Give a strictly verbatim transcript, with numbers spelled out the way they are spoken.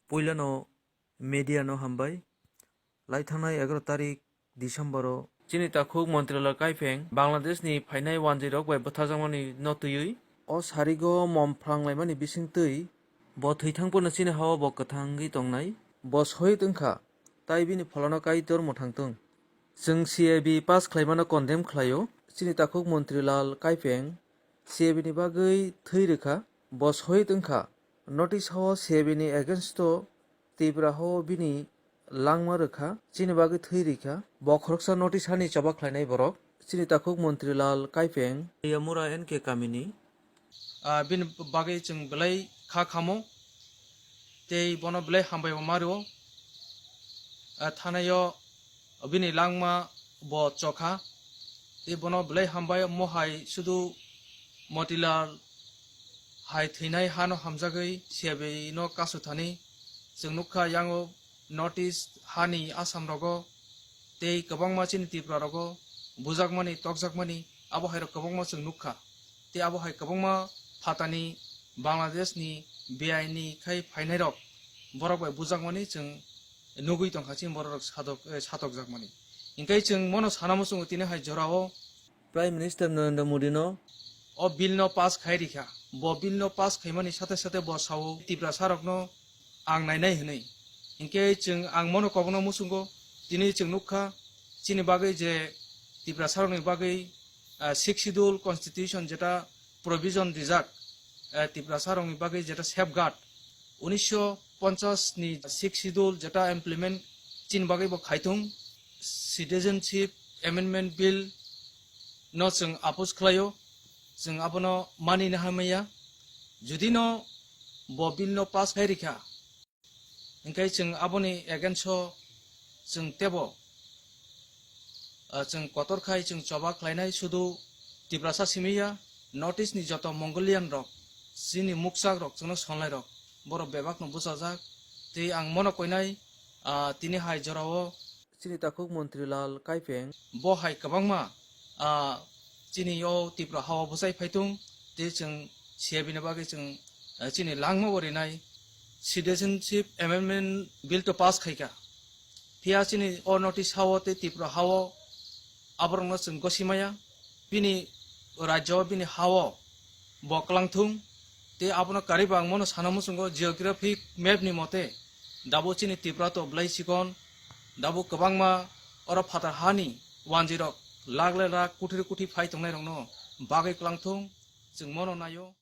Puilano media no hambai. Lai thangnai egaroh tarik December o chini takhuk Montrilal Kaifeng Bangladesh ni phainai wanjwi rok bai bwtharjakmani no twiwi o sarigo mom phrang laimani bisingtwi bo thwi thang phano chini hao bo kwthang wngwi tongnai. Bo sohid wngkha, tai bini pholano Kaitor mwthang tong. Chwng C A B pass khlaimano condemn khlaio. Chini takhuk Montrilal Kaifeng C A B ni bagwi thwi rwkha, bo sohid wngkha. Notice hao C A B ni against o Tripura hao bini langma rwkha, chini bagwi thwi rikha. Bo khoroksa notice hani choba khlainai borok. Chini takhuk Montrilal Kaifeng. Yamura N K kamini. Ah, bini bagwi chwng belai kha khamo, tei bono belai hambai bo ma rwo. Ah, thanaio bini langma bo chokha, tei bono belai hambai mo hai sudu Motilal hai thwinai hano hamjagwi C A B no kasu thani. Chwng nukha yango North East hani Assam rogo tei kwbangma chini Tripura rogo bujakmani, tokjakmani, abo hai rok kwbangma chwng nukha. Tei abo hai kwbangma phatani Bangladesh ni B I ni khai phainai rok borok bai bujakmani chwng nugwi tongkha chini borok rok satok, eh, satokjakmani. Hinkhe chwng mono sana muchungo tini hai jorao Prime Minister Narendra Modi no o bill no pass khai rikha. Bo bill no pass khaimani sate sate bo sao Tiprasa rokno ang nainai hwnwi. Hinkhe chwng ang mono kokno muchungo, tini chwng nukha chini bagwi je Tiprasa rokni bagwi, ah, Sixth Schedule Constitution jeta provision rijak, eh, Tiprasa rokni bagwi jeta safeguard, unisho ponchas ni Sixth Schedule jeta implement chini bagwi bo khaithung, Citizenship Amendment Bill no chwng oppose khlaio, chwng abono mani naha maya. Judi no bo bill no pass khai rikha, hinkhe chwng aboni against o chwng tebo, ah, chwng kotor khai chwng choba khlainai sudu Tiprasa simi ya, North East ni joto Mongolian rok, chini mukchak rok, chwngno sonlai rok, borok bebak no bwchajak. Tei ang mono koinai, ah, tini hai jorao chini takhuk Montrilal Kaifeng. Bo hai kwbangma, ah, chini o Tripura hao bwchai phaitung, tei chwng C A B ni bagwi chwng, ah, chini langma bo rinai Citizenship Amendment Bill to pass khaikha. Phiya chini o North East hao tei Tripura hao aborokno chwng gosimaya. Bini rajyo, bini hao bo kwlangthung. Tei abono karwi bo ang mono sana muchungo geographic map ni mote dabo chini Tripura to belai chikon, dabo kwbangma oro phatar hani wanjwi rok lakh le lakh, kuthi le kuthi phai tongnai rokno bagwi kwlangthung, chwng mono naio.